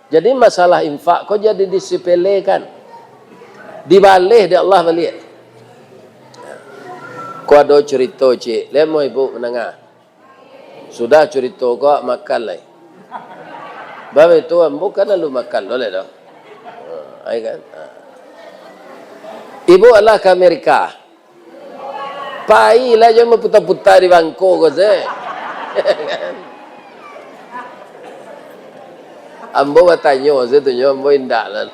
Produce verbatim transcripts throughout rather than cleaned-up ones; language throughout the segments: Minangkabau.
Jadi masalah infak ko jadi disepelekan. Dibaleh dek Allah baliak. Ko ado curito ciek, lai amuah ibu mandanga. Sudah curito ko, makan lai. Bab itu ambo kan lalu makan lo lai doh. Ha, ai kan? Ha. Ibu alah ka Amerika. Pailah, jan baputa-puta di bangko ko se. Ambo batanyo se tu nyo, ambo indak lah.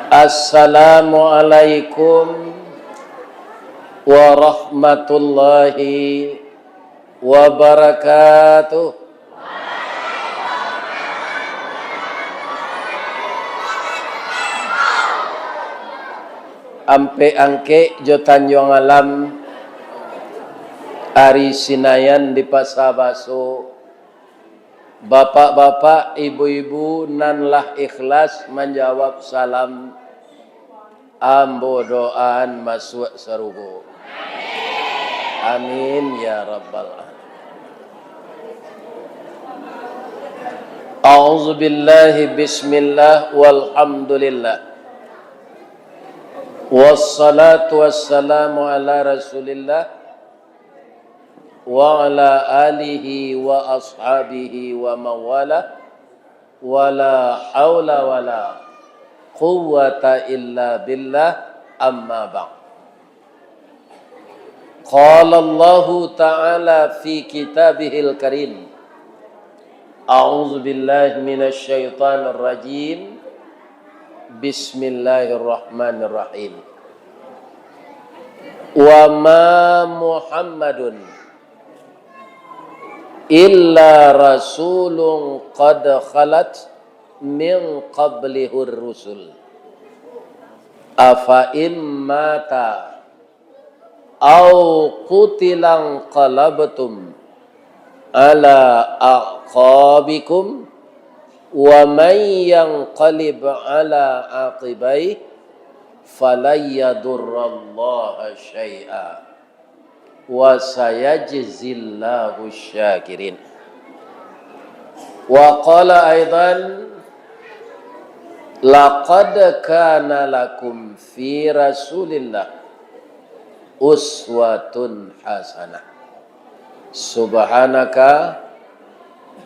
Assalamualaikum warahmatullahi wabarakatuh. Ampek Angkek jo Tanjuang Alam, ari Sinayan di Pasa Baso, bapak-bapak, ibu-ibu nan lah ikhlas manjawab salam, ambo doaan masuak sarugo. Amin ya rabbal alamin. A'udzubillahi, bismillah, walhamdulillah. Wassalatu wassalamu ala Rasulillah wa ala alihi wa ashabihi wa mawala, wala haula wala quwwata illa billah, amma ba'd. Qala Allahu ta'ala fi kitabihil karim, a'udzu billahi minasy syaithanir rajim. Bismillahirrahmanirrahim. Wa ma Muhammadun illa rasulun qad khalat min qablihir rusul. Afa in mata au qutilan qalabtum ala aqabikum, wa may yanqalib ala aqibaih falan yadurrallaha syai'a, wa sayajzillahu syakirin. Wa qala aidan, laqad kana lakum fi Rasulillah uswatun hasanah. Subhanaka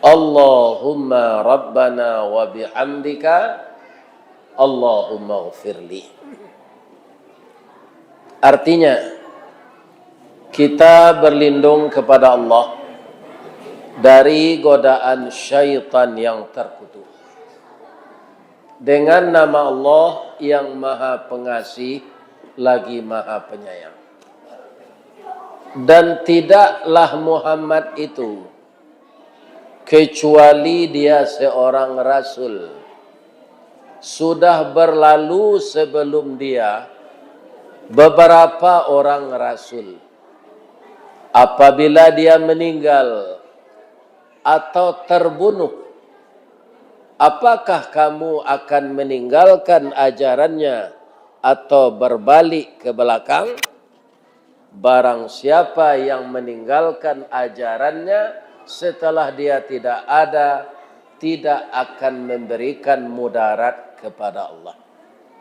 Allahumma rabbana wa bihamdika, Allahumma ghfirli. Artinya, kita berlindung kepada Allah dari godaan syaitan yang terkutuk. Dengan nama Allah yang Maha Pengasih lagi Maha Penyayang. Dan tidaklah Muhammad itu kecuali dia seorang rasul. Sudah berlalu sebelum dia beberapa orang rasul. Apabila dia meninggal atau terbunuh, apakah kamu akan meninggalkan ajarannya atau berbalik ke belakang? Barang siapa yang meninggalkan ajarannya setelah dia tidak ada, tidak akan memberikan mudarat kepada Allah.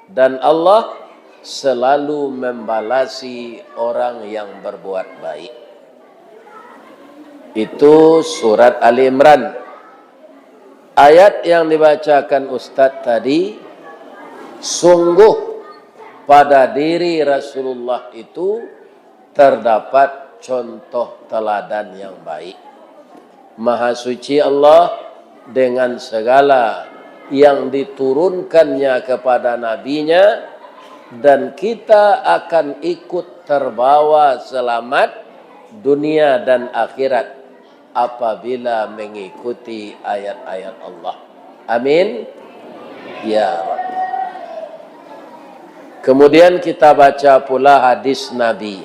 Dan Allah selalu membalasi orang yang berbuat baik. Itu surat Ali Imran. Ayat yang dibacakan Ustadz tadi, sungguh pada diri Rasulullah itu terdapat contoh teladan yang baik. Maha suci Allah dengan segala yang diturunkannya kepada nabinya, dan kita akan ikut terbawa selamat dunia dan akhirat. apabila mengikuti ayat-ayat Allah. Amin. Ya Rabbi. Kemudian kita baca pula hadis Nabi.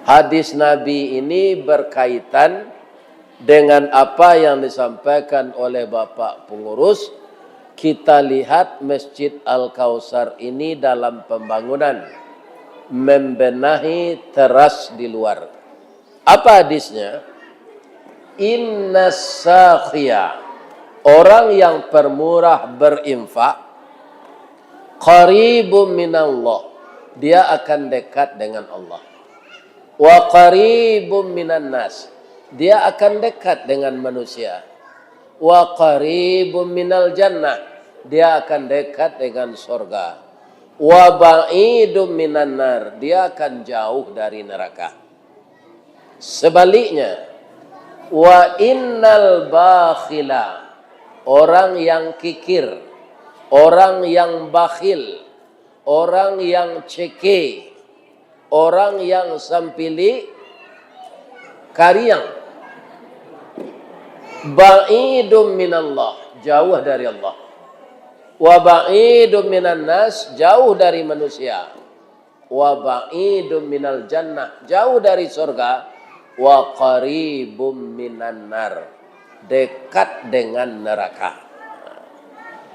Hadis Nabi ini berkaitan dengan apa yang disampaikan oleh Bapak Pengurus. Kita lihat Masjid Al-Kautsar ini dalam pembangunan, membenahi teras di luar. Apa hadisnya? Inna sakhiya, orang yang permurah berinfak, qaribum minallah, dia akan dekat dengan Allah. Wa qaribum minan nas, dia akan dekat dengan manusia. Wa qaribum minal jannah, dia akan dekat dengan sorga. Wa ba'idum minan nar, dia akan jauh dari neraka. Sebaliknya, wa innal bakhila, orang yang kikir, orang yang bakhil, orang yang ceke, orang yang sampilik, kariang, ba'idum minallah, jauh dari Allah. Wa ba'idum minan nas, jauh dari manusia. Wa ba'idum minal jannah, jauh dari sorga. Wa qaribum minan nar, dekat dengan neraka.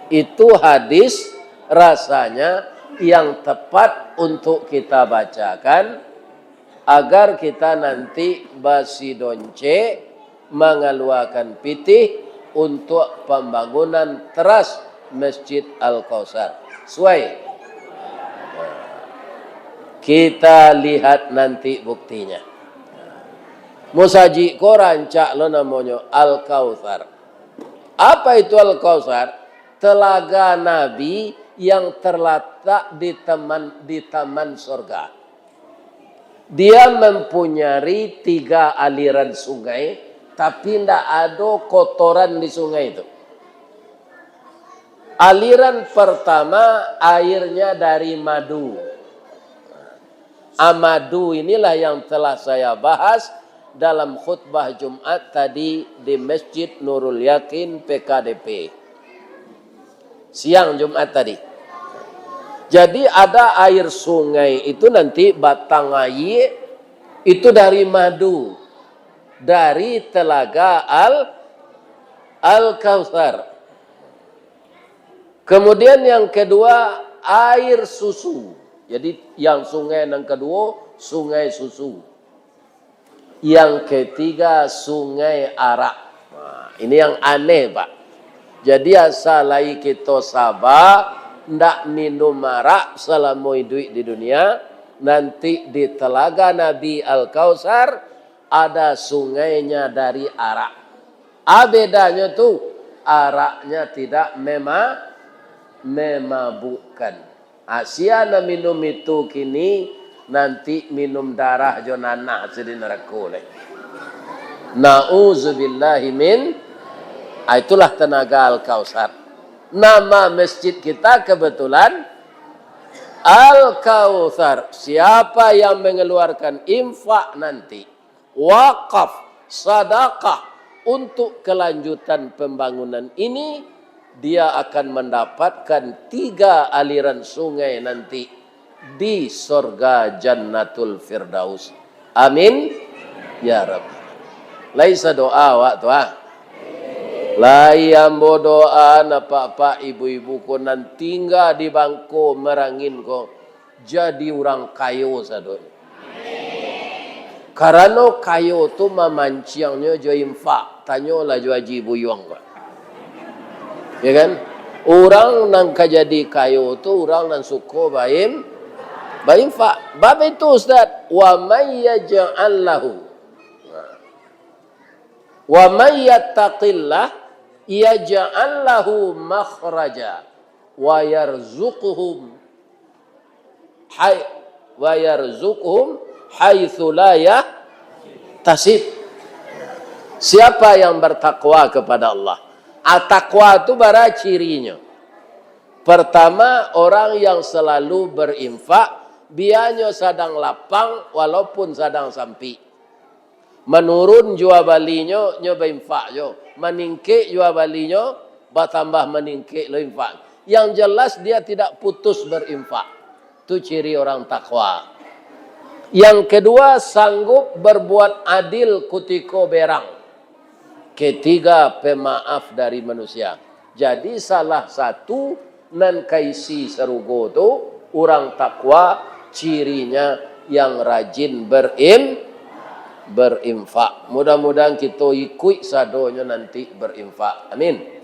Itu hadis rasanya yang tepat untuk kita bacakan, agar kita nanti basidonce mangaluakan pitih untuk pambangunan teras Masjid Al-Kautsar. Suai? Kita lihat nanti buktinya. Musajik ko rancak lo namonyo Al-Kautsar. Apa itu Al-Kautsar? Telaga Nabi yang terletak di taman, di taman sorga. Dia mempunyai tiga aliran sungai, tapi ndak ado kotoran di sungai itu. Aliran pertama airnya dari madu. Amadu inilah yang telah saya bahas dalam khutbah Jumat tadi di Masjid Nurul Yakin P K D P. Siang Jumat tadi. Jadi ada air sungai itu nanti batang air itu dari madu, dari telaga Al Al-Kautsar. Kemudian yang kedua, air susu. Jadi yang sungai yang kedua, sungai susu. Yang ketiga, sungai arak. Nah, ini yang aneh, Pak. Jadi asal lai kito saba, ndak minum arak salamo iduik di dunia, nanti di telaga Nabi Al-Kautsar ada sungainya dari arak. A bedanyo tu, araknya tidak mema-, memabukkan. Ah, sia nan minum itu kini, nanti minum darah jo nanah sia di narako lai. Nauzubillahi min, ah, itulah tenaga Al-Kautsar. Nama masjid kita kebetulan Al-Kautsar. Siapa yang mengeluarkan infak nanti, wakaf, sadakah untuk kelanjutan pembangunan ini, dia akan mendapatkan tiga aliran sungai nanti di sorga Jannatul Firdaus. Amin. Ya Rabb. Lai sadoa awak tu, ah. Lai ambo doa, apak-apak, ibu-ibu ko nan tingga di Bangko Merangin ko, jadi urang kayo sadonyo. Karano kayo tu mamanciangnyo jo infak. Tanyolah jo Haji Buyuang ko. Ya kan? Urang nan ka jadi kayo tu urang nan suko baim-, bainfak. Bab itu, Ustaz, wa may yaj'al lahu, wa may yattaqillah yaj'al lahu makhraja wa yarzuqhum hai-, wa yarzuqhum haitsu la yahtasib. Siapa yang bertakwa kepada Allah? Ah, takwa tu bara cirinyo. Pertama, orang yang selalu berinfak, bianyo sadang lapang walaupun sadang sampik. Manurun jua balinyo, nyo bainfak jo. Maningkek jua balinyo, batambah maningkek lo infak. Yang jelas, dia tidak putus berinfak. Tu ciri orang takwa. Yang kedua, sanggup berbuat adil kutiko berang. Ketiga, pemaaf dari manusia. Jadi, salah satu nan ka isi sarugo tu, urang takwa, cirinya yang rajin berim-, berinfak. Mudah-mudahan kito ikuik sadonyo nanti berinfak. Amin.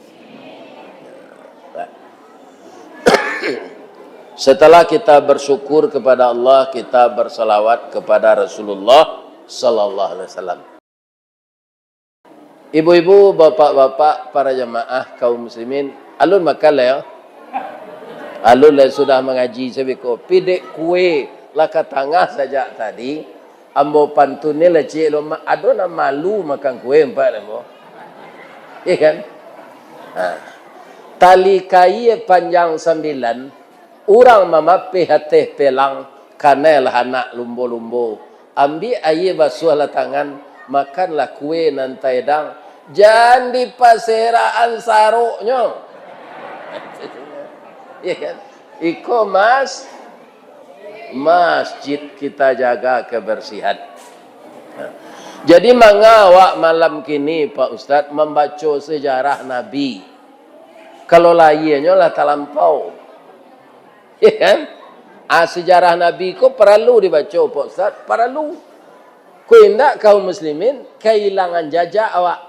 Setelah kita bersyukur kepada Allah, kita bersalawat kepada Rasulullah sallallahu alaihi wasallam. Ibu-ibu, bapak-bapak, para jamaah kaum muslimin, alun makan lai, yo? Alun lai sudah mangaji sabiko. Pidek kue lah ka tangah sajak tadi. Ambo pantun ni lah ciek lo, ma-, ado nan malu makan kue ampek ambo. Iya kan? Ha. Tali kaia panjang sambilan, urang mamapeh ateh pelang, kanai lah anak lumbo-lumbo. Ambiak aia basuahlah tangan, makanlah kue nan taedang, jan dipaserakan saroknyo. Iya kan? Iko mas-, masjid kita jaga kebersihan. Jadi, manga awak malam kini, Pak Ustadz, mambaco sejarah Nabi? Kalau lahianyo lah talampau. Iya kan? Ah, sejarah Nabi ko paralu dibaco, Pak Ustaz? Paralu. Ko indak, kaum muslimin, kailangan jajak awak.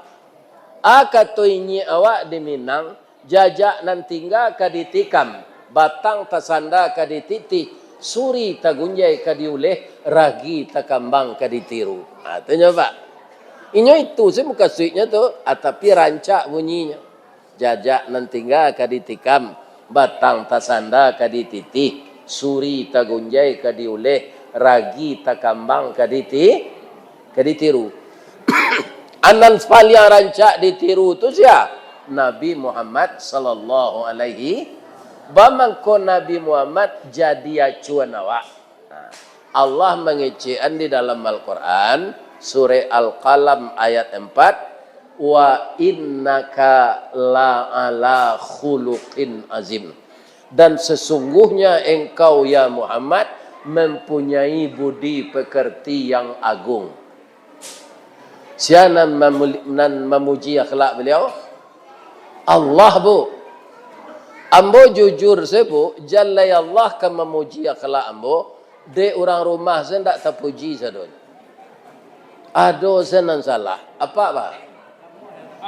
Ah, kato inyiak awak di Minang, jajak nan tingga ka ditikam, batang tasanda ka dititih, suri tagunjai ka diuleh, ragi takambang ka ditiru. Ah, tu nyo, Pak. Inyo itu sih mukasuiknyo tu, ah, tapi rancak bunyinyo. Jajak nan tingga ka ditikam, batang tasanda ka dititih, suri tagunjai ka diuleh, ragi takambang ka diti-, ka ditiru. Nan paliang rancak ditiru tu sia? Nabi Muhammad sallallahu alaihi. Baa mangko Nabi Muhammad jadi acuan awak? Nah, Allah mangecekan di dalam Al-Quran, surah Al-Qalam ayat empat, "Wa innaka la ala khuluqin azim." Dan sesungguhnya engkau, ya Muhammad, mempunyai budi pekerti yang agung. Sia nan mamuli-, nan mamuji akhlak beliau? Allah, Bu. Ambo jujur se, Bu, jan lai Allah ka mamuji akhlak ambo, dek urang rumah se ndak tapuji sadonyo. Ado se nan salah. Apak, Pak?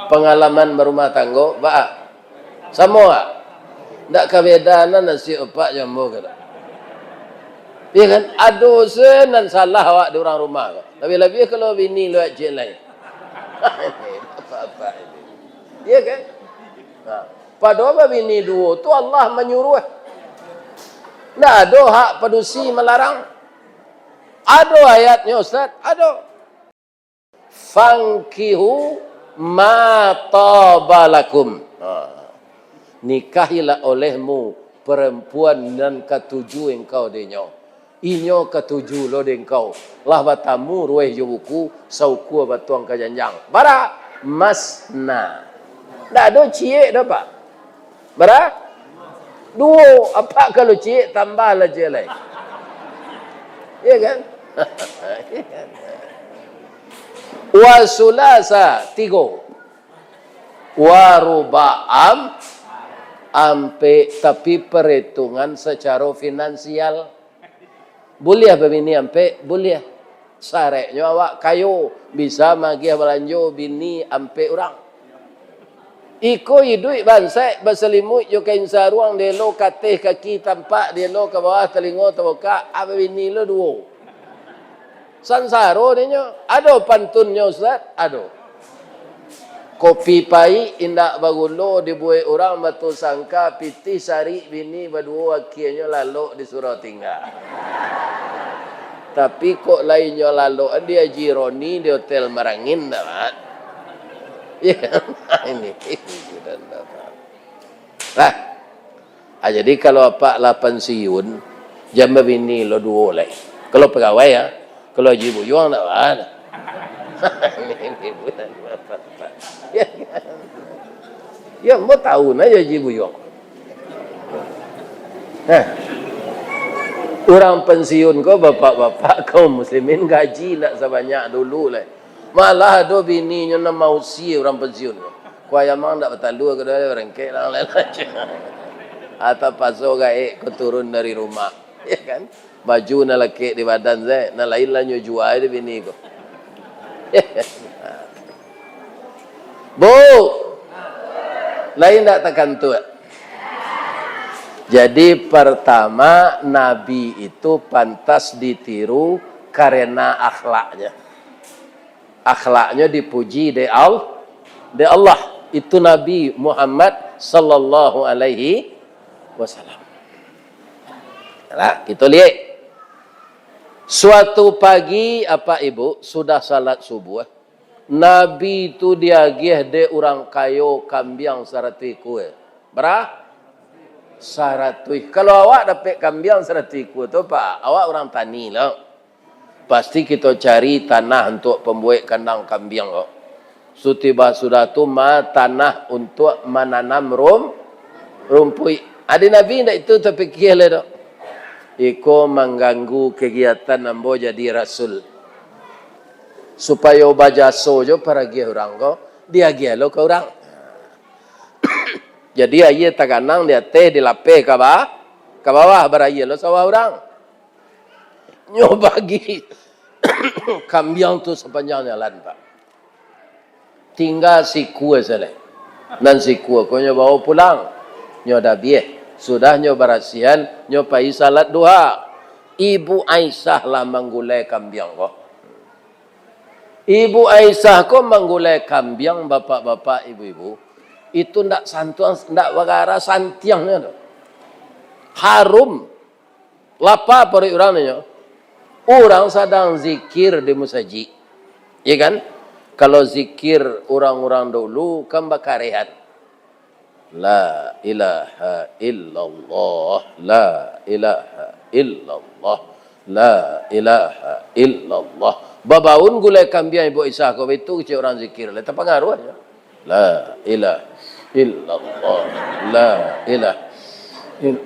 Pangalaman barumah tanggo, Pak? Samo, Pak? Ndak ka beda nan nasib apak jo ambo ko, dak? Iya kan? Ado se nan salah awak di urang rumah ko. Labiah-labiah kalau bini lo ciek lai. Apak-apak ini. Iya kan? Nah, padahal babini duo tu Allah manyuruah. Ndak ado hak padusi malarang. Ado ayatnyo, Ustaz? Ado. "Fankihu ma taba lakum." Ha. Nikahilah olehmu perempuan nan katuju engkau denyo. Inyo katuju lo dek engkau. Lah batamu ruweh jo buku, saukua batuang ka janjang. Bara? Masna. Ndak ado ciek doh, Pak. Bara? Duo. Apak kalau ciek, tambahlah ciek lai. Iya kan? Wa sulasa, tigo. Wa ruba'am, ampek. Tapi, paretungan sacaro finansial. Buliah babini ampek? Buliah. Sareknyo awak kayo, bisa magiah balanjo bini ampek urang. Iko iduik bansaik, basalimuik jo kain saruang, dielo ka ateh kaki tampak, dielo ka bawah talingo tabukak, ah, babini lo duo. Sansaro dinyo. Ado pantunnyo, Ustaz? Ado. Kopi paik indak bagulo dibuek urang batu sangka, pitih sarik bini baduo, akienyo lalok disuruah tingga. Tapi kok lai nyo lalok di Haji Roni di Hotel Marangin, dah, Mat? Ya, ini sudah ndak tahu. Nah, ah, jadi kalau apak lah pansiun, jan babini lo duo lai. Kalau pagawai, ya, kalau Haji Buyuang ndak baa. Ini bulan bapak-bapak. Ya kan? Ya, mau tahu na ya Ji Buyuang. Nah, urang pensiun ko, bapak-bapak kaum muslimin, gaji ndak sabanyak dulu lai. Malah ado bininyo nan mausia urang pensiun ko. Kuah ayam ndak batalua, kedo barangkek lah, lain aja. Atau paso gaek ko turun dari rumah, ya kan? Baju nan lakek di badan se, nan lain lah nyo jua di bini ko. Bu, lain ndak takantuak? Jadi, pertama, Nabi itu pantas ditiru karena akhlaknya. Akhlaknya dipuji dek Al-, dek Allah. Itu Nabi Muhammad sallallahu alaihi wasallam. Nah, kita lihat. Suatu pagi, Apak Ibu, sudah salat subuh, Nabi tu diagiah dek urang kayo kambiang saratuih ikua. Bara? Saratuih. Kalau awak dapek kambiang saratuih ikua tu, Pak, awak urang tani lah. Pasti kito cari tanah untuak pambuek kandang kambiang ko. Sutibah sudah tu, ma tanah untuak mananam rum-, rumpuik. Adi Nabi ndak itu tapikia lai doh. Iko mangganggu kagiatan ambo jadi rasul. Supayo bajaso jo paragiah urang ko, diagiah lo ka urang. Jadi, aia taganang di ateh, dilapeh ka ba-, ka bawah, baraia lo sawah urang. Nyo bagi kambiang tu sapanjang jalan, Pak. Tingga sikua sajo. Nan sikua ko nyo bawa pulang. Nyo dabiah. Sudah nyo barasiahan, nyo pai salat duha. Ibu Aisyah lah manggulai kambiang ko. Ibu Aisyah ko manggulai kambiang, bapak-bapak, ibu-ibu. Itu ndak santuang, ndak bagara santiangnyo tu. Harum. Lapa paruik urang ninyo. Urang sadang zikir di musajik. Iya kan? Kalau zikir urang-urang dulu kan bakarehan. La ilaha illallah, la ilaha illallah, la ilaha illallah. Babaun gulai kambiang Ibu Aisyah ko, itu kecek urang zikir lai, tapangaruah nyo. La ilaha illallah. La ilaha ill-,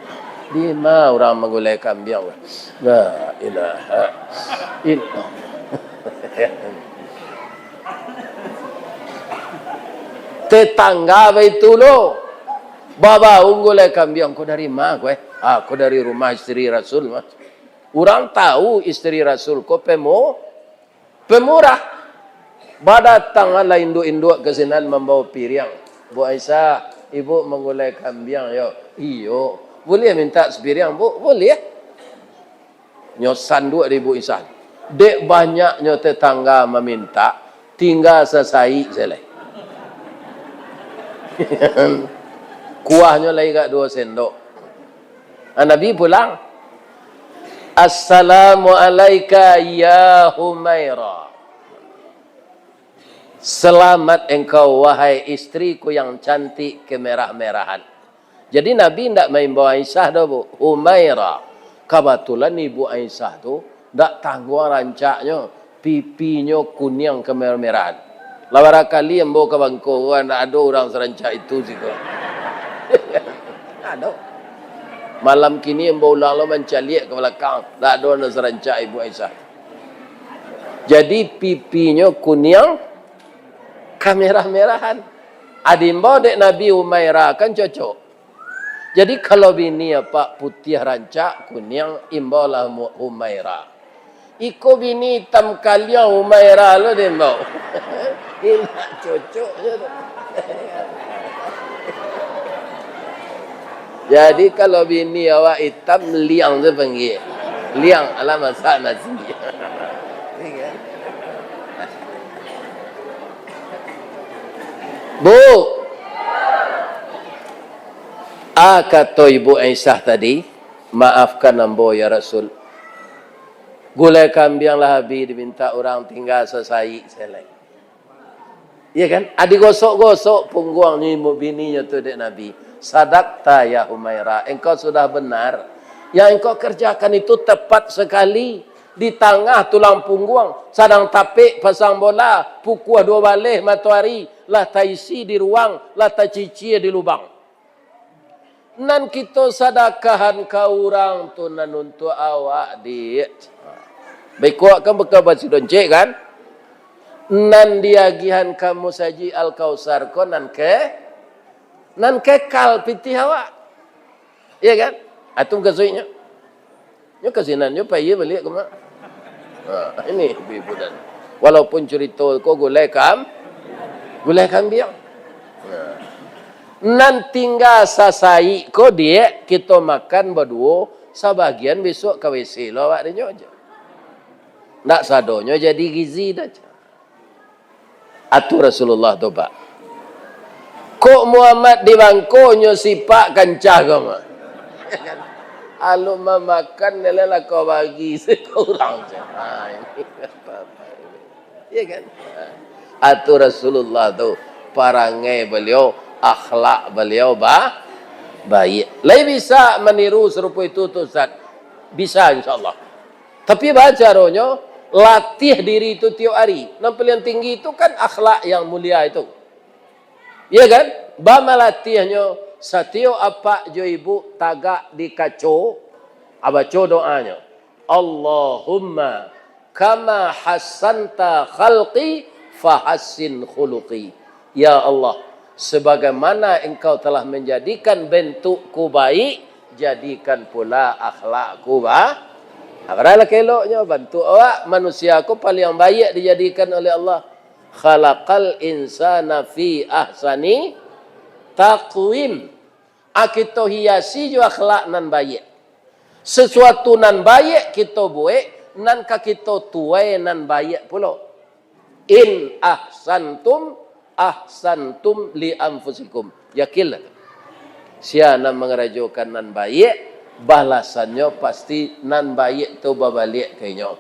di ma urang manggulai kambiang? La ilaha illallah. Tetangga baitu lo. Babaun gulai kambiang, ko dari ma ko, eh? Ah, ko dari rumah isteri Rasul, mah. Urang tahu isteri Rasul ko pemo-, pemurah. Badatanglah induak-induak ka sinan mambawa piriang. "Bu Aisyah, ibu manggulai kambiang yo." "Iyo." "Buliah minta sapiriang, Bu?" "Buliah." Nyo sanduak di Ibu Aisyah. Dek banyaknyo tetangga maminta, tingga sasaik sajo lai. Kuahnyo lai agak duo sendok. Ah, Nabi pulang. "Assalamu alaika ya Humaira." "Selamat engkau, wahai istriku yang cantik kemerah-merahan." Jadi, Nabi ndak maimbau Aisyah doh, Bu. Humaira. Kabatulan Ibu Aisyah tu ndak tangguang rancaknyo, pipinyo kuniang kemerah-merahan. Lah bara kali ambo ka Bangko, ndak ado urang sarancak itu siko. Ndak ado. Malam kini ambo ulang lo mancaliak ka balakang, ndak ado nan sarancak Ibu Aisyah. Jadi, pipinyo kuniang kamerah-merahan. Adi imbau dek Nabi Humaira kan cocok. Jadi, kalau bini apak putiah rancak, kuniang, imbaulah Mu-, Humaira. Iko bini itam kaliang Humaira lo diimbau. Indak cocok je tu. Jadi, kalau bini awak itam, liang tu panggil. Liang, alah masak nasi. Bu, ah, kato Ibu Aisyah tadi, "Maafkan ambo, ya Rasul. Gulai kambiang lah habih, diminta urang tingga sasaik sajo lai." Iya kan? Ah, digosok-gosok pungguangnyo ibu bininyo tu dek Nabi. "Sadakta, ya Humaira, engkau sudah benar. Yang engkau kerjakan itu tepat sekali. Di tangah tulang pungguang, sadang tapek pasang bola, pukua duo baleh matoari, lah taisi di ruang, lah tacicia di lubang. Nan kito sadakahan ka urang tu nan untuak awak, Diak. Baiko kan baka basi doncek, kan? Nan diagihan ka Musajik Al-Kausar ko nan ke, nan kekal pitih awak. Iya kan? Atu mukasuiknyo. Nyo kasinan nyo pai baliak ka ma-, ha, ini ibu-ibu dan. Walaupun curito ko gulai kam-, gulai kambiang. Ha. Nan tingga sasaik ko, Diak, kito makan baduo, sabagian bisuak ka W C lo awak dinyo aja. Ndak sadonyo jadi gizi dah. Atu Rasulullah tu, Pak. Kok Muhammad di bangkonyo sipak kancah ko mah. Alun mamakan, nilai lah kau bagi sekurang. Ha, ini apa-apa ini. Iya kan? Atu Rasulullah tu, parangai beliau, akhlak beliau ba-, baik. Lai bisa maniru sarupo itu tu, Ustaz? Bisa, insyaallah. Tapi baa caronyo, latih diri tu tiok ari. Nan paliang tinggi tu kan akhlak yang mulia itu. Iya kan? Baa malatiahnyo, satiok apak jo ibuk tagak di kaco, a, baco doanyo, "Allahumma kama hassanta khalqi fahassin khuluqi." Ya Allah, sebagaimana Engkau telah menjadikan bentukku baik, jadikan pula akhlakku ba-, nah, padahal eloknyo bantuk awak, manusia ko paliang baiak dijadikan oleh Allah. "Khalaqal insana fi ahsani taqwim." A, kito hiasi jo akhlak nan baiak. Sasuatu nan baiak kito buek, nan ka kito tuai nan baiak pulo. "In ahsantum, ahsantum li anfusikum." Yakinlah tu. Sia nan mangarajokan nan baiak, balasannyo pasti nan baiak tu babaliak ka inyo.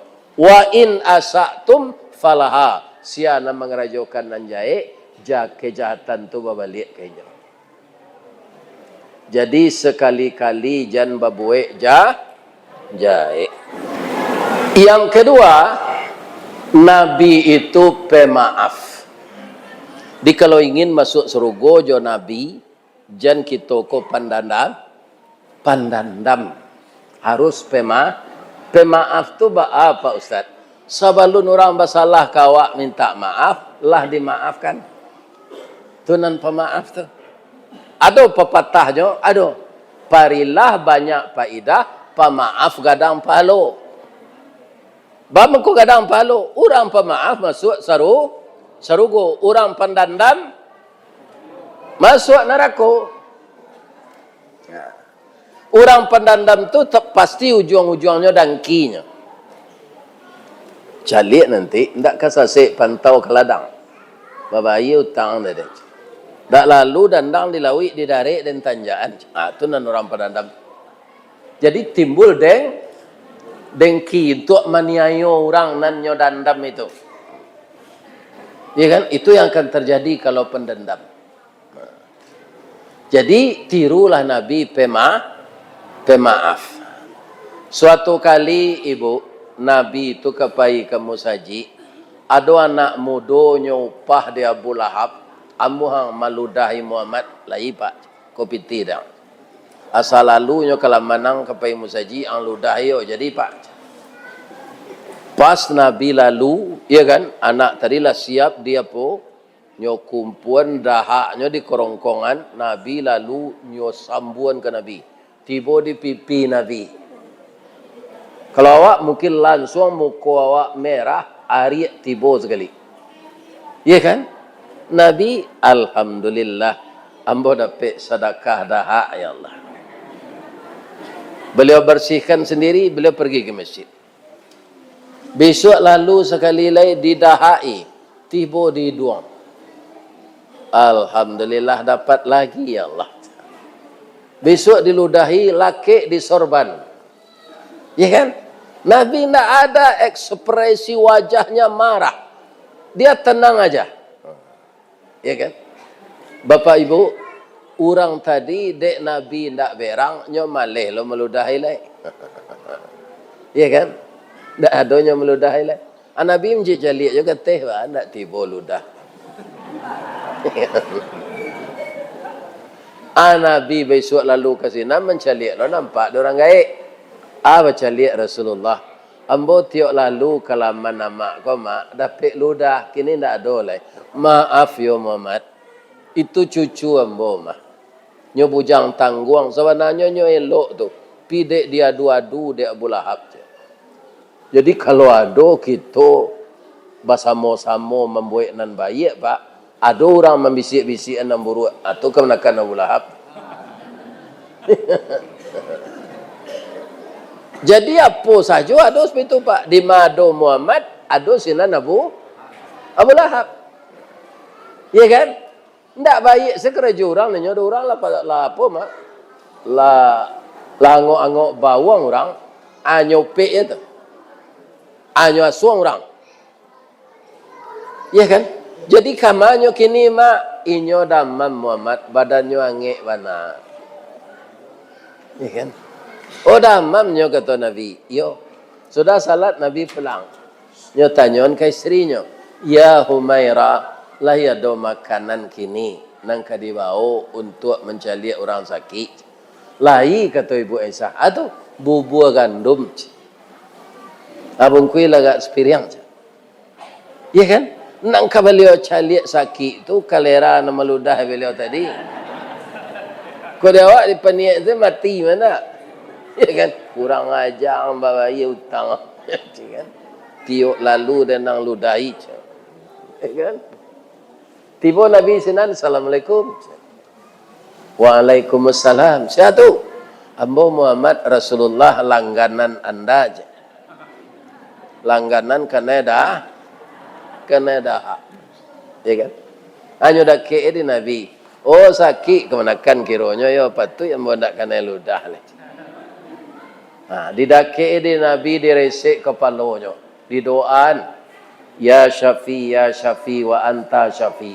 "Wa in asa'tum falaha." Sia nan mangarajokan nan jahek, ja-, kajahatan tu babaliak ka inyo. Jadi, sakali-kali jan babuek ja-, jahek. Yang kedua, Nabi itu pemaaf. Jadi, kalau ingin masuk sarugo jo Nabi, jan kito ko pandandam, pandandam. Harus pema-, pemaaf tu baa, Pak Ustaz? Sabalun urang basalah ka awak minta maaf, lah dimaafkan. Tu nan pamaaf tu. Ado papatahnyo, ado. Parilah banyak paidah, pamaaf gadang pahalo. Baa mangko gadang pahalo? Urang pamaaf masuak saru-, sarugo, urang pandandam masuak narako. Ya. Urang pandandam tu te-, pasti ujuang-ujuangnyo dangkinyo. Caliak nanti, ndak ka sasek pantau ka ladang. Babaiak utang tadi. Ndak lalu dandang di lauik, di darek, den tanjakan. Ah, tu nan urang pandandam. Jadi timbul deng-, dengki untuak maniayo urang nan nyo dandam itu. Ya kan? Itu yang akan terjadi kalau pendendam. Jadi, tirulah Nabi pema-, pemaaf. Suatu kali, Ibu, Nabi tu ka pai ka musajik, ado anak mudonyo upah di Abu Lahab, "Ambo ang maludahi Muhammad lai, Pak, ko pitih dang. Asa lalu nyo ka Lamanang ka pai musajik, ang ludahi yo, jadi, Pak." Pas Nabi lalu, ya kan, anak tadi lah siap di apo, nyo kumpuan dahaknyo di korongkongan, Nabi lalu nyo sambuan ka Nabi. Tibo di pipi Nabi. Kalau awak mungkin lansuang muko awak merah, ariak tibo sakali. Iya kan? Nabi, "Alhamdulillah, ambo dapek sadakah dahak, ya Allah." Beliau bersihkan sendiri, beliau pergi ke masjid. Bisuak lalu sakali lai didahak-i, tibo di iduang. "Alhamdulillah, dapat lagi, ya Allah." Bisuak diludahi, lakek di sorban. Ya kan? Nabi ndak ada ekspresi wajahnya marah. Dia tenang aja. Ya kan? Bapak Ibu, urang tadi dek Nabi ndak berang, nyo maleh lo maludahi lai. Ya kan? Ndak ado nyo maludahi lai. Ah, Nabi mancaliak jo gateh, bah, ndak tibo ludah. Ah, Nabi bisuak lalu ka sinan, mancaliak lo nampak dek urang gaek. Ah, bacaliak Rasulullah, "Ambo tiok lalu ka laman amak ko, Mak, dapek ludah, kini ndak ado lai. Maaf yo, Muhammad. Itu cucu ambo mah. Nyo bujang tangguang, sabananyo nyo elok tu, pi dek diadu-adu dek Abu Lahab tu." Jadi, kalau ado kito basamo-samo mambuek nan baiak, Pak, ado urang mambisiak-bisiak nan buruak, ah, tu kamanakan Abu Lahab. Jadi, apo sajo ado seperti tu, Pak. Di ma ado Muhammad, ado sinan Abu, Abu Lahab. Iya kan? Ndak baiak sakarajo urang, inyo do urang lah, lah apo, Mak? Lah, lah angok-angok bawang urang, anyo pek je tu. Anyo asuang urang. Iya kan? Jadi, kamanyo kini, Mak? Inyo damam, Muhammad, badannyo angek bana. Iya kan? "Oh, damam nyo," kato Nabi. Iyo. Sudah salat, Nabi pulang. Nyo tanyoan ka istrinyo, "Ya Humairah, lai ado makanan kini nan ka dibawo untuak mancaliak urang sakik?" "Lai," kato Ibu Aisyah. "Ah, tu, bubua gandum." Ah, bungkuih lah agak sapiriang. Iya kan? Nan ka baliau caliak sakik tu, kalera nan maludah baliau tadi. Kok di awak dipaniaik tu mati ma ndak? Iya kan? Kurang aja, babayia utang. Iya kan? Tiok lalu den nan ludahi. Iya kan? Tibo Nabi sinan, "Assalamualaikum." "Waalaikumsalam. Sia tu?" "Ambo Muhammad, Rasulullah langganan anda," jar. Langganan kanai da-, kanai dahak. Ya kan? Hanyo dakek di Nabi. Oh, sakik kamanakan kironyo, yo, patuik ambo ndak kanai ludah lai. Ha, didakek di Nabi, diresek kapalonyo. Didoaan, "Ya Syafi, ya Syafi, wa anta Syafi."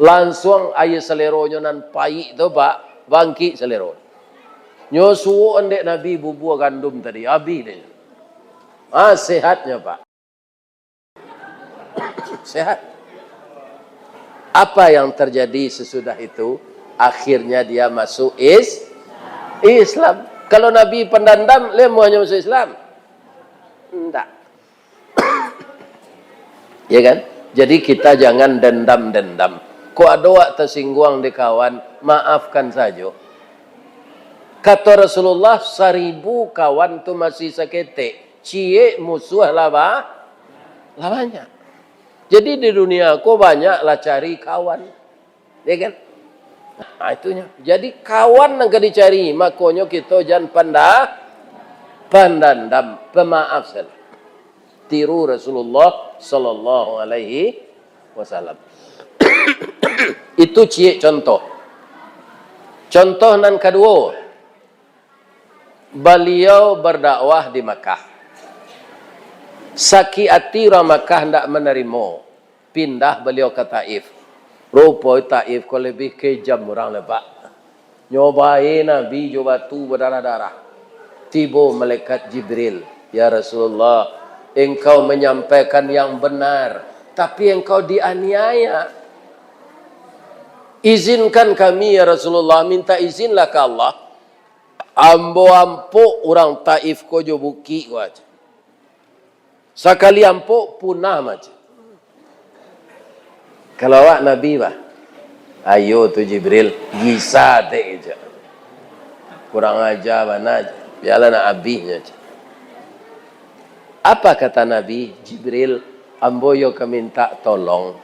Lansuang aia saleronyo nan paik tu, Pak, bangkik salero. Nyo suok andek Nabi bubua gandum tadi, abih dek nyo. Ah, sehatnyo, Pak. Sehat. Apa yang terjadi sesudah itu? Akhirnya dia masuk is-, Islam. Kalau Nabi pandandam, lai amuahnyo masuk Islam? Ndak. Ya kan? Jadi kita jangan dendam-dendam. Kok ado wak tasingguang di kawan, maafkan sajo. Kato Rasulullah, "Saribu kawan tu masih saketek, ciek musuah lah ba-, lah banyak." Jadi di dunia ko banyak lah cari kawan. Ya kan? Nah, itunyo. Jadi, kawan nan ka dicari, makonyo kito jan panda-, pandandam, pamaaf sajo. Tiru Rasulullah sallallahu alaihi wasallam. Itu ciek contoh. Contoh nan kaduo, baliau berdakwah di Makkah. Sakik ati urang Makkah ndak manarimo. Pindah baliau ka Taif. Rupo Taif ko labiah kejam urang lai, Pak. Nyo bae Nabi jo batu badarah-darah. Tibo malaikat Jibril, "Ya Rasulullah, engkau menyampaikan yang benar, tapi engkau dianiaya. Izinkan kami, ya Rasulullah, minta izinlah ka Allah. Ambo ampok urang Taif ko jo bukik ko aja. Sakali ampok, punah mace." Kalau awak Nabi, bah, "Ayo tu Jibril, gisa dek," jar. "Kurang aja bana, bialah nak abih nyo," jar. Apa kata Nabi? "Jibril, ambo yo ka minta tolong.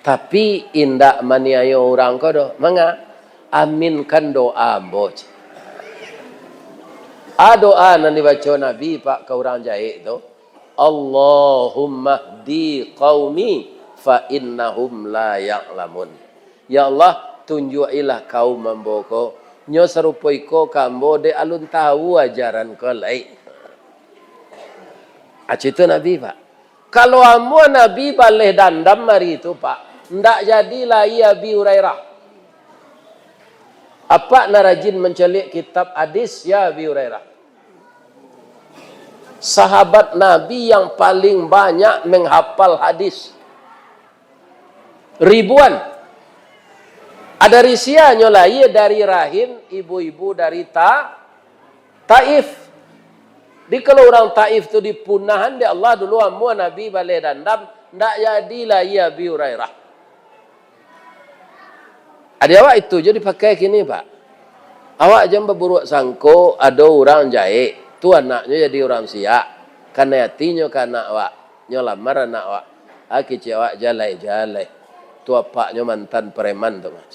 Tapi indak maniayo urang ko doh." "Manga?" "Aminkan doa ambo," cek. A doa nan dibaco Nabi, Pak, ka urang jahek tu, "Allahumma hdi qaumi fa innahum la ya'lamun." "Ya Allah, tunjuak-ilah kaum ambo ko, nyo sarupo iko ka ambo, dek alun tahu ajaran ko lai." Aci tu Nabi, Pak. Kalau amuah Nabi baleh dandam ari tu, Pak, ndak jadi lai Abi Hurairah. Apak nan rajin mancaliak kitab hadis, ya Abi Hurairah. Sahabat Nabi yang paling banyak menghafal hadis. Ribuan. Ada risianyo lahia dari rahim ibu-ibu dari Ta-, Taif. Di kalau urang Taif tu dipunahan dek Allah dulu, amuah Nabi baleh dandam, ndak jadi lahia Abi Hurairah. Adi awak itu jo dipakai kini, Pak. Awak jan baburuak sangko, ado urang jahek, tu anaknyo jadi urang siak, kanai atinyo ka anak awak, nyo lamar anak awak, ah, kecek awak jalai-jalai. Tu apaknyo mantan preman tu, Mas.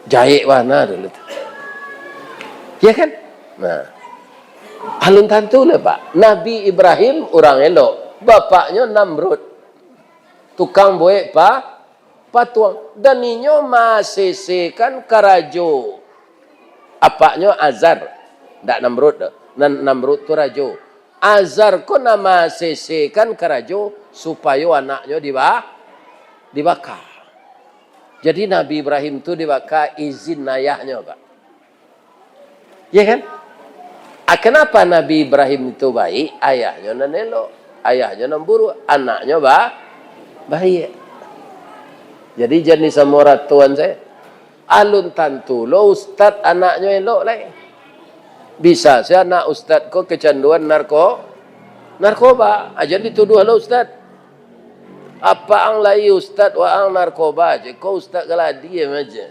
Jahek bana dulu tu. Ya kan? Nah. Alun tantu lah, Pak. Nabi Ibrahim urang elok, bapaknyo Namrud. Tukang buek pa-, patuang. Dan inyo masesekan karajo apaknyo Azar. Ndak Namrud doh. Nan-, Namrud tu rajo. Azar ko nan masesekan karajo supayo anaknyo diba-, dibaka. Jadi Nabi Ibrahim tu dibaka izin ayahnyo, Pak. Ya kan? Ah, kenapa Nabi Ibrahim itu baik? Ayahnyo nan elok, ayahnyo nan buruak, anaknyo ba-, baik. Jadi jan disamoratoan sajo. Alun tantu lo ustad anaknyo elok lai. Bisa sajo anak ustad ko kecanduan narko-, narkoba. Ah, jan dituduah lo ustad. Apak ang lai ustad, waang narkoba je. Ko ustad galadi aja.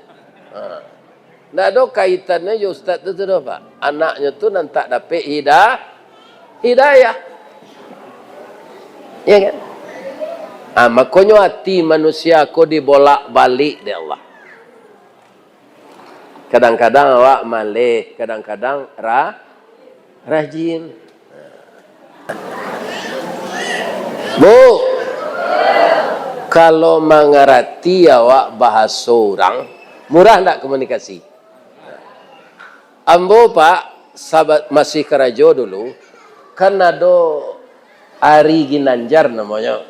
Ha. Ndak ado kaitannyo jo ustad tu, tu doh, Pak. Anaknyo tu nan tak dapek hida-, hidayah. Ya kan? Ah, makonyo ati manusia ko dibolak-balik dek Allah. Kadang-kadang awak maleh, kadang-kadang ra-, rajin. Bu, kalau mangarati awak bahaso urang, murah ndak komunikasi? Ambo, Pak, sabat masih karajo dulu, kan ado Ari Ginanjar namonyo.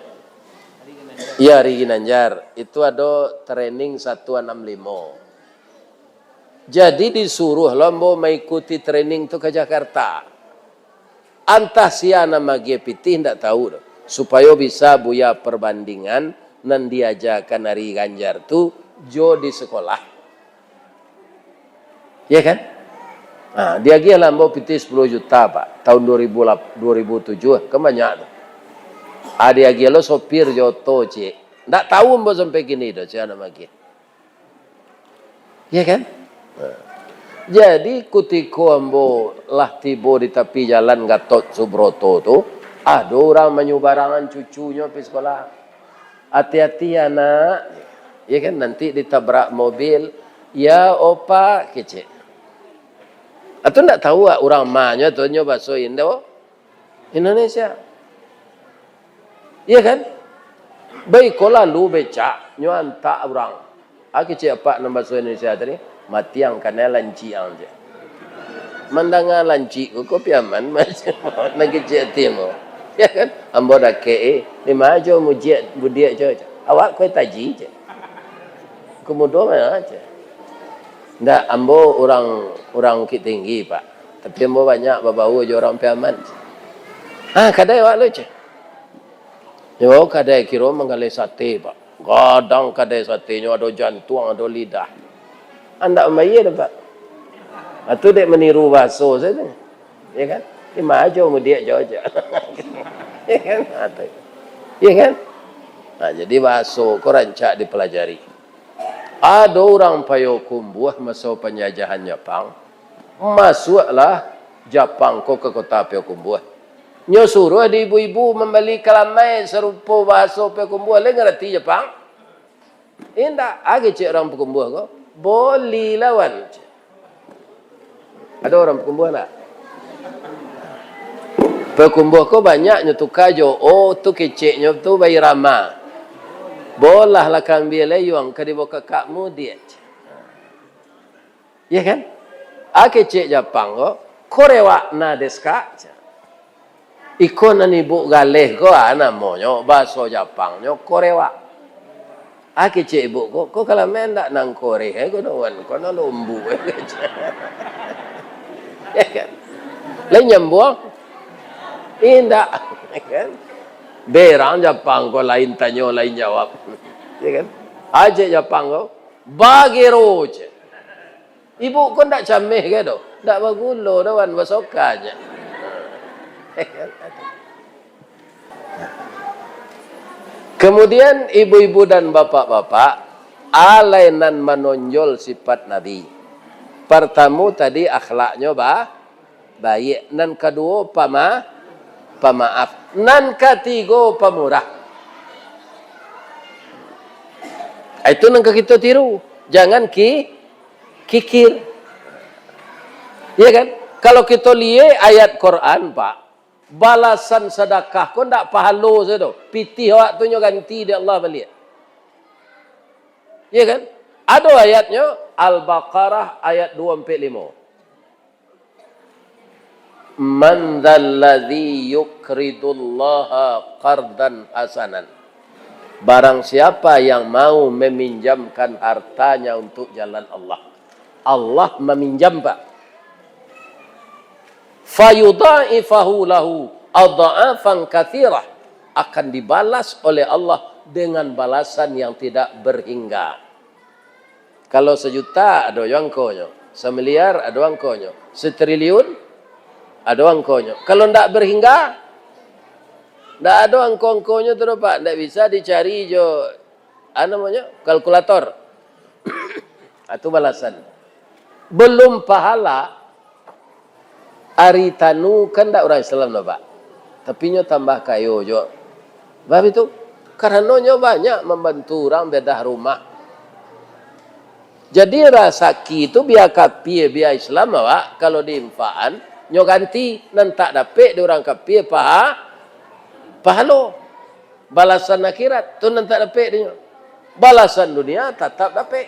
Iya, Ari Ginanjar. Itu ado training satu anam limo. Jadi disuruah lo ambo maikuti training tu ka Jakarta. Antah sia nan magiah pitih, ndak tahu doh. Supayo bisa Buya perbandingan nan diajakan Ari Ganjar tu jo di sekolah. Ya kan? Nah, diagiah lah ambo pitih sepuluh juta, Pak. Tahun dua ribu delapan, dua ribu tujuh, kan banyak tu. Ah, diagiah lo sopir jo oto ciek. Ndak tahu ambo sampai kini doh, sia nan magiah. Ya kan? Nah. Jadi, kutiko ambo lah tibo di tapi jalan Gatot Subroto tu, ado urang manyubarangan cucunyo pi sekolah. "Ati-ati, anak." Ya kan? "Nanti ditabrak mobil." "Ya, opa," kecek. Atu ndak tahu ah, urang manyo tu nyo baso Indo. Indonesia. Iya kan? Baiko lalu becak, nyo antak urang. Ah, kecek apak nan baso Indonesia tadi, "Matiang kanai lancik ang," cek. Mandanga lancik ko, ko piaman, nan kecek ati ambo. Iya kan? Ambo dakek, eh, "Di ma jo mujiak budiak jo?" Cek. "Awak kue taji," cek. "Kumudo ma?" Cek. "Ndak, ambo urang, urang Bukittinggi, Pak. Tapi ambo banyak babaur jo urang Piaman." "Ah, kadai awak lo," cek. Yo, kadai kiro manggaleh sate, Pak. Gadang kadai satenyo, ado jantuang, ado lidah. Andak mambayia doh, Pak. Atu dek maniru baso sajo. Ya kan? "Di ma jo mudiak jo?" Ya kan? Atu. Ya kan? Nah, jadi baso ko rancak dipelajari. Ado urang Payokumbuah maso panjajahan Japang, masuaklah Japang ko ka kota Payokumbuah. Nyo suruah di ibu-ibu mambali kalamai sarupo bahaso Payokumbuah, lai ngarati Japang? Indak, ah, kecek urang Payokumbuah ko, "Boli lawan." Ado urang Payokumbuah ndak? Payokumbuah ko banyak nyo tuka jo o, tu keceknyo tu bairama. "Bolah lah kambia layuang ka dibawa kakakmu," diak. Ya kan? Ah, kecek Japang ko, "Korewa na desu ka?" Iko nan ibuk galeh ko, ah, namonyo, bahaso Japangnyo korewa. Ah, kecek ibuk ko, "Ko kalamai ndak nan koreh, eh, ko doan, ko nan lombuk, eh," kecek. Ya kan? Lai nyambuang, Indak, kan? Berang Japang ko, lain tanyo, lain jawab. Ya kan? Ajak Japang ko, bagero je. Ibu ko ndak cameh ke doh? Ndak bagulo doh, wan, basoka je. Kemudian ibu-ibu dan bapak-bapak, alai nan manonjol sifat Nabi. Partamo tadi akhlaknyo ba-, baiak. Nan kaduo, pama-, pamaaf. Nan katigo, pamurah. Itu nan ka kito tiru. Jangan ki-, kikir. Iya kan? Kalau kito liek ayat Quran, Pak, balasan sadakah ko ndak pahalo sajo. Pitih awak tu nyo ganti dek Allah baliak. Iya kan? Ado ayatnyo, Al-Baqarah ayat duo ampek limo. "Man dzalladzi yuqridullaha qardan hasanan." Barang siapa yang mau meminjamkan hartanya untuk jalan Allah, Allah maminjam, Pak. "Fayudha'ifahu lahu adha'afan katsirah." Akan dibalas oleh Allah dengan balasan yang tidak berhingga. Kalau sajuta, ado jo angkonyo. Samiliar, ado angkonyo. Satriliun, ado angkonyo. Kalau ndak berhingga, ndak ado angko-angkonyo tu doh, Pak. Ndak bisa dicari jo, anu namonyo, kalkulator. Itu balasan. Belum pahala, Ari tanu kan ndak urang Islam doh, Pak. Tapi nyo tambah kayo juo. Bab itu, karano nyo banyak mambantu urang bedah rumah. Jadi, rasaki tu bia kapia, bia Islam, awak, kalau diinfakan, nyo ganti, nan tak dapek di urang kapia paha-, pahalo. Balasan akhirat tu nan tak dapek dinyo. Balasan dunia tatap dapek.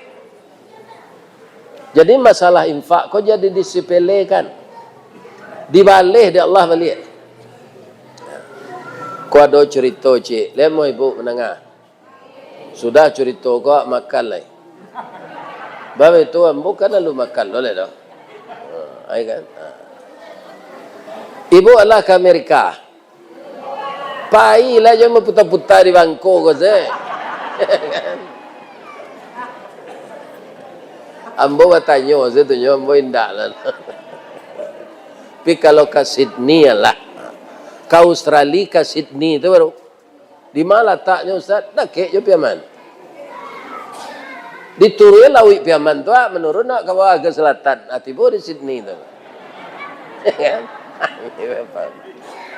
Jadi, masalah infak ko jadi disepelekan. Dibaleh dek Allah baliak. Ko ado curito, cik. Lai amuah ibu mandanga? Sudah curito ko, makan lai. Bab itu, ambo kan lalu makan lo lai doh. Ha, ai kan? Ha. Ibu alah ka Amerika. Pailah, jan baputa-puta di Bangko ko se. Ambo batanyo se tu nyo, ambo indak lah. Tapi kalau ka Sydney lah. Ka Australia, ka Sydney tu baru. Di ma lataknyo, Ustaz? Dakek jo Piaman. Diturun lauik Piaman tu, ah, manurun nak ka bawah ka selatan. Ah, tibo di Sydney tu. Ya kan?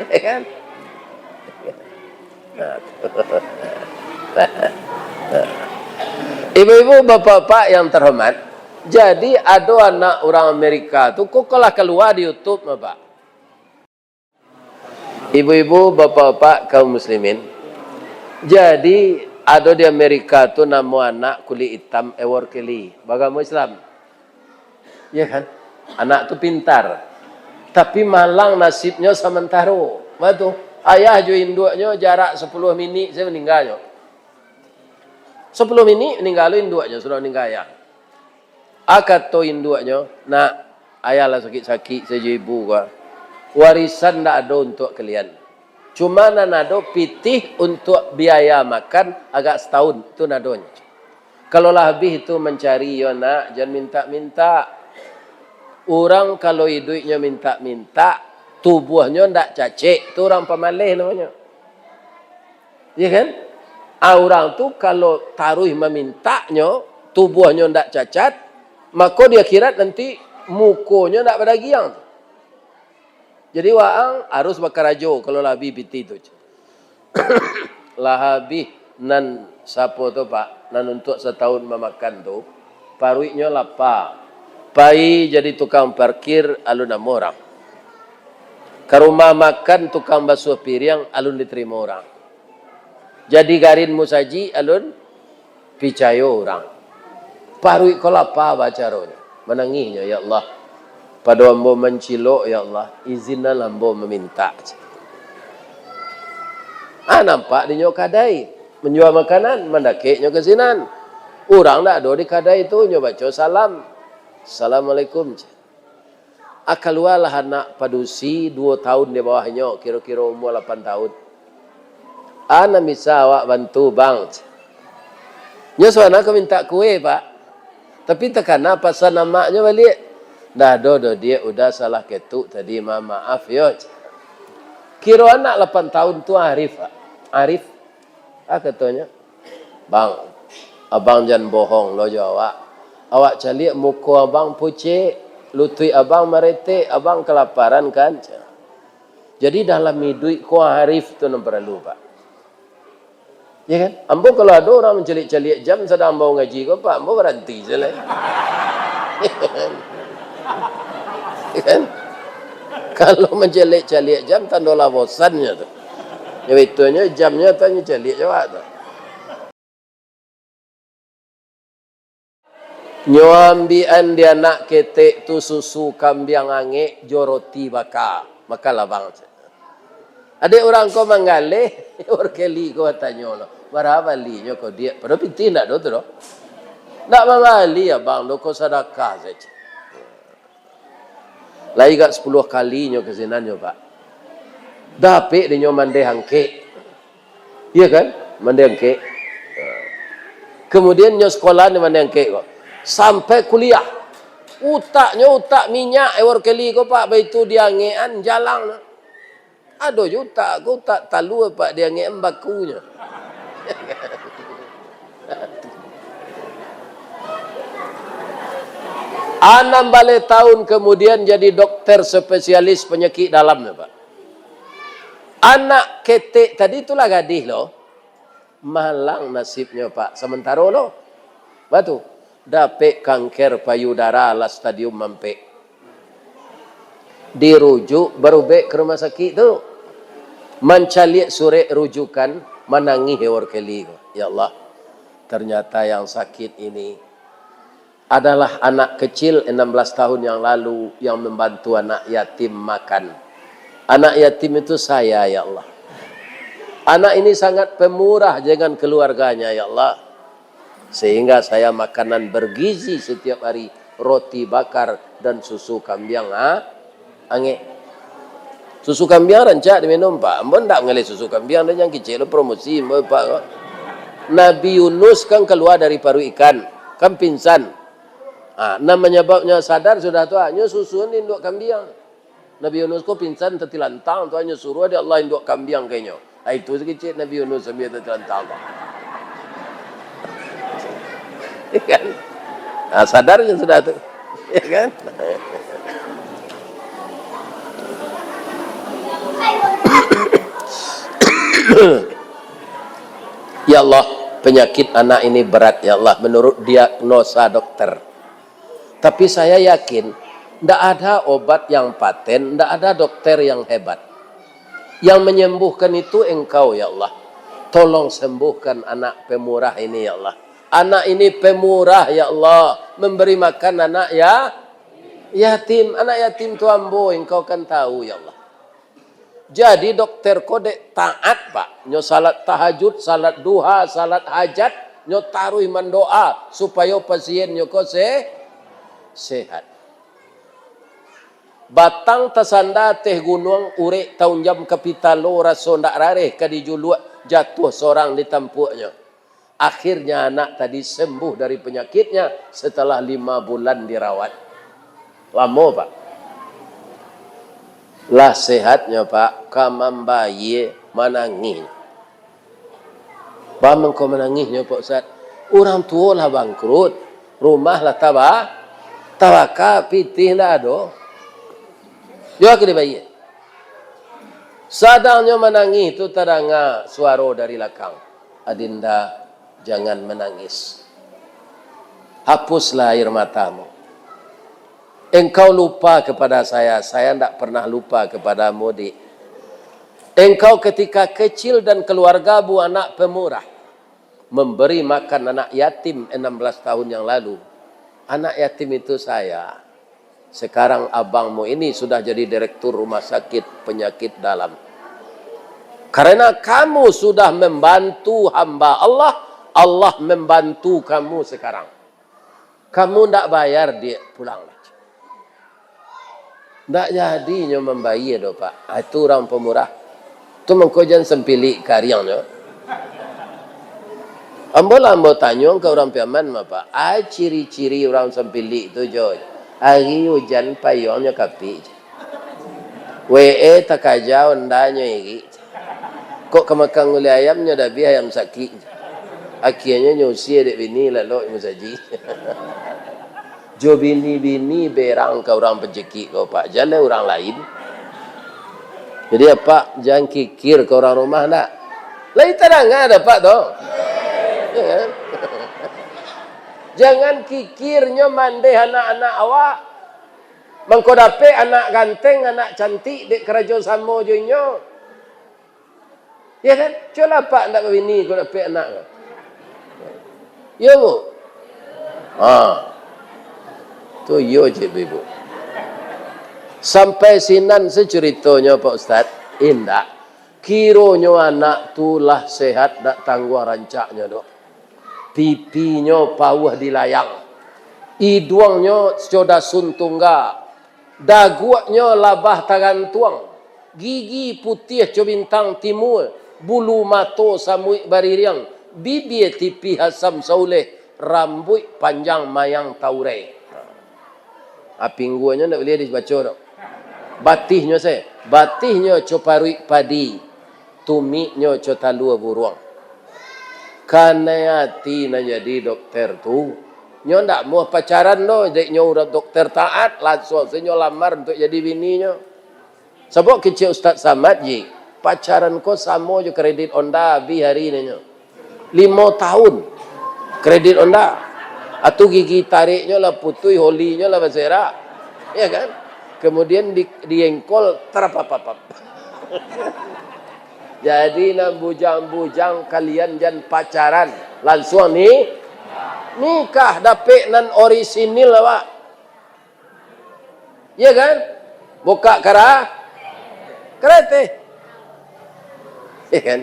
Ya kan? Nah, tu. Ibu-ibu, bapak-bapak yang terhormat, jadi ado anak urang Amerika tu, kok lah kalua di YouTube, Bapak. Ibu-ibu, bapak-bapak, kaum muslimin. Jadi, ado di Amerika tu namo anak kulik itam, Eworld Kelly. Bagamo Islam. Ya kan? Anak tu pintar. Tapi malang nasibnyo samantaro. Baitu. Ayah jo induaknyo jarak sapuluah minik sajo maningganyo. Sapuluah minik maningga induaknyo, sudah maningga ayah. Ah, kato induaknyo, "Nak, ayah lah sakik-sakik sajo ibu ko. Warisan ndak ado untuak kalian. Cuma nan ado pitih untuak biaya makan agak satahun, tu nan adonyo. Kalau lah abih tu mancari yo, Nak, jan mintak-mintak. Urang kalau iduiknyo mintak-mintak, tubuahnyo ndak cacek, tu urang pamaleh namonyo." Ya kan? Ah, urang tu kalau taruih mamintaknyo, tubuahnyo ndak cacat, mako di akhirat nanti mukonyo ndak badagiang tu. Jadi, waang harus bakarajo kalau lah abih pitih tu. Lah abih nan sapo tu, Pak, nan untuak satahun mamakan tu, paruiknyo lapa. Pai jadi tukang parkir alun namo urang. Ka rumah makan tukang basuah piriang alun ditarimo urang. Jadi garin musajik alun picayo urang. Paruik ko lapa bacaronyo. Manangihnyo, "Ya Allah, pado ambo mancilok, ya Allah, izinnanlah ambo mamintak." Ah, nampak dinyo kadai manjua makanan, mandakeknyo ka sinan. Urang ndak ado di kadai tu, nyo baco salam. "Assalamualaikum." Ah, kalualah anak padusi duo taun di bawahnyo, kiro-kiro umua lapan taun. "Ah, nan bisa awak bantu, Bang?" Nyo sabananyo ka mintak kue, Pak. Tapi takana pasan amaknyo baliak. "Ndak ado doh, Diak, udah salah ketuk tadi, ma-, maaf yo." Kiro anak lapan taun tu arif, Pak. Arif. Ah, katonyo, "Bang, abang jan bohong lo jo awak. Awak caliak muko abang pucek, lutuik abang maretek, abang kalaparan kan?" Jadi dalam iduik ko arif tu nan paralu, Pak. Ya kan? Ambo kalau ado urang mancaliak-caliak jam sadang ambo ngaji ko, Pak, ambo baranti se lai. Ya kan? Kalau mancaliak-caliak jam, tando lah bosannyo tu. Nyo baituanyo jamnyo tu nyo caliak jo awak tu. Nyo ambiakan di anak ketek tu susu kambiang angek jo roti baka. Makanlah, Bang. Dek urang ko manggaleh, Workeli ko batanyo lo, "Bara balinyo ko, Diak?" Padahal pitih ndak ado tu doh. "Ndak mambali, Abang, doh, ko sadakah sajo." Lai agak sapuluah kalinyo ka sinannyo, Pak. Dapek dinyo mandeh angkek. Iya kan? Mandeh angkek. Kemudian nyo sekolah di mandeh angkek ko. Sampai kuliah. Utaknyo utak minyak, eh, Workeli ko, Pak, baitu diangekan jalang. Ado jo utak ko, utak talua, Pak, diangekan bakunyo. Anam baleh tahun kemudian jadi dokter spesialis penyakit dalam, Pak. Anak ketek tadi tu lah gadih lo. Malang nasibnyo, Pak. Samantaro lo. Batu. Dapek kanker payudara lah stadium ampek. Dirujuk, barubek ka rumah sakik tu. Mancaliak surek rujukan, manangih Workeli ko. Ya Allah, ternyata yang sakit ini adalah anak kecil enam belas tahun yang lalu yang membantu anak yatim makan. Anak yatim itu saya, ya Allah. Anak ini sangat pemurah dengan keluarganya, ya Allah. Sehingga saya makanan bergizi setiap hari, roti bakar dan susu kambiang, ha? Angek. Susu kambiang rancak diminum, Pak. Ambo ndak mangaleh susu kambiang, dah jan kicik lo promosi, ambo, Pak. Nabi Yunus kan kalua dari paruik ikan, kan pingsan. Ah, nan manyababnyo sadar sudah tu, ah, nyo susu induak kambiang. Nabi Yunus ko pingsan tatilantang tu, nyo suruah dek Allah induak kambiang ka inyo. Ah, itu sakicik Nabi Yunus sambil tatilantang tu. Ya kan? Ah, sadar nyo sudah tu. Ya kan? Ya Allah, penyakit anak ini berat, ya Allah, menurut diagnosa dokter. Tapi saya yakin, ndak ada obat yang paten, ndak ada dokter yang hebat. Yang menyembuhkan itu Engkau, ya Allah. Tolong sembuhkan anak pemurah ini, ya Allah. Anak ini pemurah, ya Allah. Memberi makan anak ya-, yatim. Anak yatim tu ambo, Engkau kan tahu, ya Allah. Jadi, dokter ko dek taat, Pak. Nyo salat tahajud, salat duha, salat hajat, nyo taruih mandoa supayo pasiennyo ko se-, sehat. Batang tasanda ateh gunuang, urek taunjam ka pitalo, raso ndak rareh ka dijuluak, jatuah sorang di tampuaknyo. Akhirnya anak tadi sembuh dari penyakitnya setelah lima bulan dirawat. Lamo, Pak. Lah sehatnyo, Pak, ka mambayie manangih. Baa mangko manangihnyo, Pak Ustaz? Urang tuo lah bangkrut, rumah lah taba-, tabaka, pitih ndak ado. Yo ka dibayie. Sadang nyo manangih tu, tadanga suaro dari lakang, "Adinda, jangan menangis. Hapuslah air matamu. Engkau lupa kepada saya, saya ndak pernah lupa kepadamu, Dik. Engkau ketika kecil dan keluargamu anak pemurah, memberi makan anak yatim enam belas tahun yang lalu. Anak yatim itu saya. Sekarang abangmu ini sudah jadi direktur rumah sakit penyakit dalam. Karena kamu sudah membantu hamba Allah, Allah membantu kamu sekarang. Kamu ndak bayar, Dik, pulanglah." Ndak jadi nyo mambayia doh, Pak. Ah, itu urang pamurah. Tu mangko jan sampilik kariangnyo. Ambo lah ambo tanyo ka urang Piaman mah, Pak. Ai ciri-ciri urang sampilik tu, jo. Ari ujan payuangnyo kapik. W E takaja, ondanyo irik. Kok ka makan gulai ayam, nyo dabiah ayam sakik. Akienyo nyo usie dek bini, lalok musajik. Jo bini-bini berang ka urang pacikik ko, Pak. Jan lai urang lain. Jadi, Apak jan kikir ka urang rumah, ndak? Lai tadanga dek Apak tu. Ya kan? Jangan kikirnyo mandeh anak-anak awak. Mangko dapek anak ganteng, anak cantik, dek karajo samo jo inyo. Ya kan? Cubolah Apak ndak babini, kok dapek anak ko. Iyo, Bu? Ha. Tu iyo, Cik, Bu, Ibu. Sampai sinan se curitonyo, Pak Ustaz? Indak. Kironyo anak tu lah sehat, dak tangguang rancaknyo doh. Pipinyo pauah dilayang. Iduangnyo co dasun tungga. Daguaknyo labah tagantuang, gigi putiah co bintang timua, bulu mato samuik baririang, bibia tipih asam sauleh, rambuik panjang mayang taurai. Ha, pingguangnyo ndak buliah dibaco doh. Batihnyo se, batihnyo co paruik padi, tumiknyo co talua buruang. Kanai ati nan jadi dokter tu, nyo ndak amuah pacaran doh, dek nyo urang dokter taat, lansuang se nyo lamar untuak jadi bininyo. Sabab kecek Ustaz Samad, ji, pacaran ko samo jo kredit Honda, abih ari nyo. Limo tahun kredit Honda. Atu gigi tariknyo lah putuih, olinyo lah baserak. Ya kan? Kemudian di, diengkol, terapapapap. Jadi, nan bujang-bujang kalian jan pacaran, lansuang ni nikah, dapek nan orisinil awak. Iya kan? Bukak kara-, karateh. Iya kan?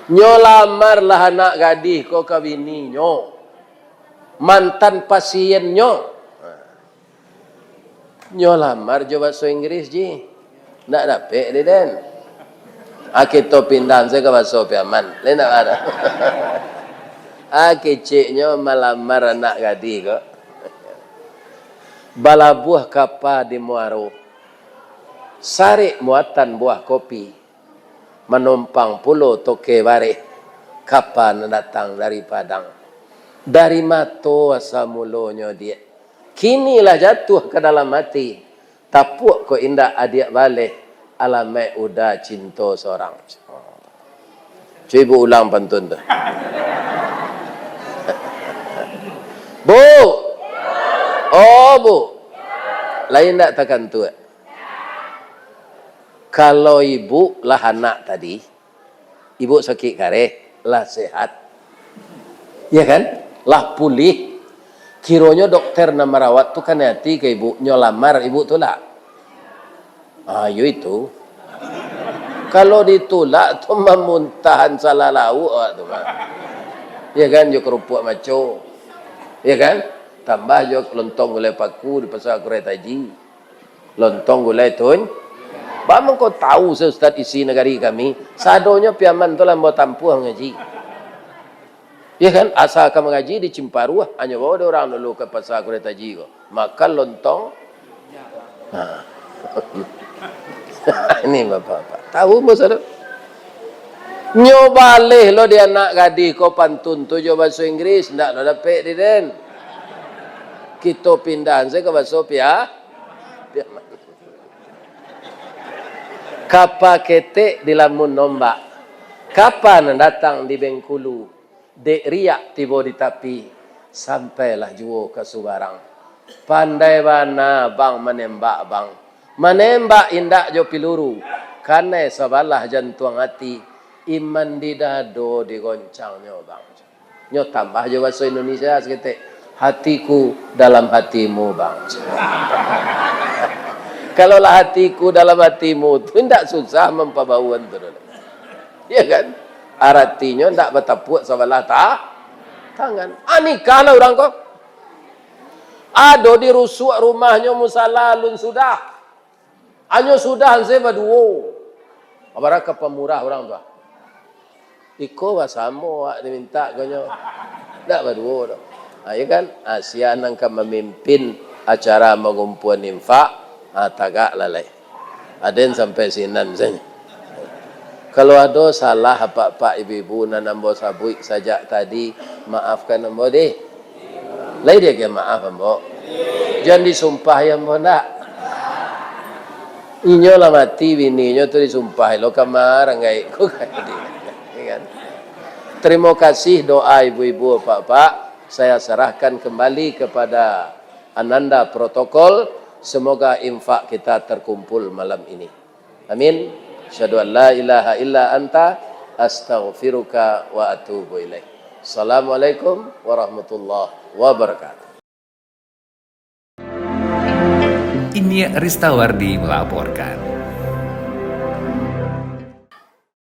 Nyo lamarlah anak gadih ko ka bininyo. Mantan pasiennyo. Nyo lamar jo baso Inggris, ji. Ndak dapek di den. Ah, kito pindah se ka baso Piaman. Lai ndak ado. Ah, keceknyo malamar anak gadih ko. Balabuah kapa di muaro. Sarek muatan buah kopi. Manompang pulo toke bareh, kapa nan datang dari Padang. Dari mato asa mulonyo, Diak. Kini lah jatuah ka dalam ati. Tapuak kok indak adiak baleh, alamaik uda cinto sorang. Cubo ulang pantun tu. Bu! Oh, Bu! Lain ndak takantuak? Kalau ibu lah anak tadi, ibu sakik kareh, lah sehat. Ya kan? Lah pulih. Kironyo dokter nan marawat tu kanai ati ka ibu, nyo lamar ibu tu lah. Ah, yo itu. Kalau ditulak tu mamuntahan salah lauak awak tu mah. Ya kan? Jo karupuak maco. Ya kan? Tambah jo lontong gulai paku di Pasar Kurai Taji. Lontong gulai tun. Ba mangko tahu se Ustaz isi nagari kami. Sadonyo Piaman tu lah ambo tampuah mangaji. Ya kan? Asa ka mangaji di Cimparuah, hanyo bawa dek urang dulu ka Pasar Kurai Taji ko. Makan lontong. Ha. Ini bapak-bapak. Tahu ambo sado. Nyo baleh lo di anak gadih ko pantun tu jo baso Inggris, ndak lo dapek di den. Kito pindahan se ka baso Pia-, Piaman. Kapa ketek dilamun ombak, kapa nan datang di Bengkulu, dek riak tibo di tapi, sampailah juo ka subarang. Pandai bana bang manembak bang, manembak indak jo piluru, kanai sabalah jantuang ati, iman di dado digoncangnyo bang. Nyo tambah jo baso Indonesia saketek, "Hatiku dalam hatimu, Bang." Kalau lah hatiku dalam hatimu, tu indak susah mampabauan tu doh. Ya kan? Aratinyo ndak batapuak sabalah ta-, tangan. Ah, nikahlah urang ko. Ado di rusuak rumahnyo musala alun sudah. Hanyo sudah se baduo. Abarah ka pamurah urang tu. Iko basamo awak dimintak konyo. Ndak baduo doh. Ha, iyo kan? Ha, sia nan ka mamimpin acara mangumpuan infak, ha, tagaklah lai. Aden sampai sinan sajo. Kalau ado salah apak-apak ibu-ibu nan ambo sabuik sajak tadi, maafkan ambo deh. Lai diagiah maaf ambo. Jan disumpahi ambo ndak. Inyo lah mati, bininyo tu disumpahi lo kamar anggaik ko tadi. Ya kan? Terima kasih doa ibu-ibu, apak-apak. Saya serahkan kembali kepada Ananda Protokol. Semoga infak kita terkumpul malam ini. Amin. Asyhadu an la ilaha illa anta, astaghfiruka wa atubu ilaik. Assalamualaikum warahmatullahi wabarakatuh. Inyiak Ristawardi melaporkan.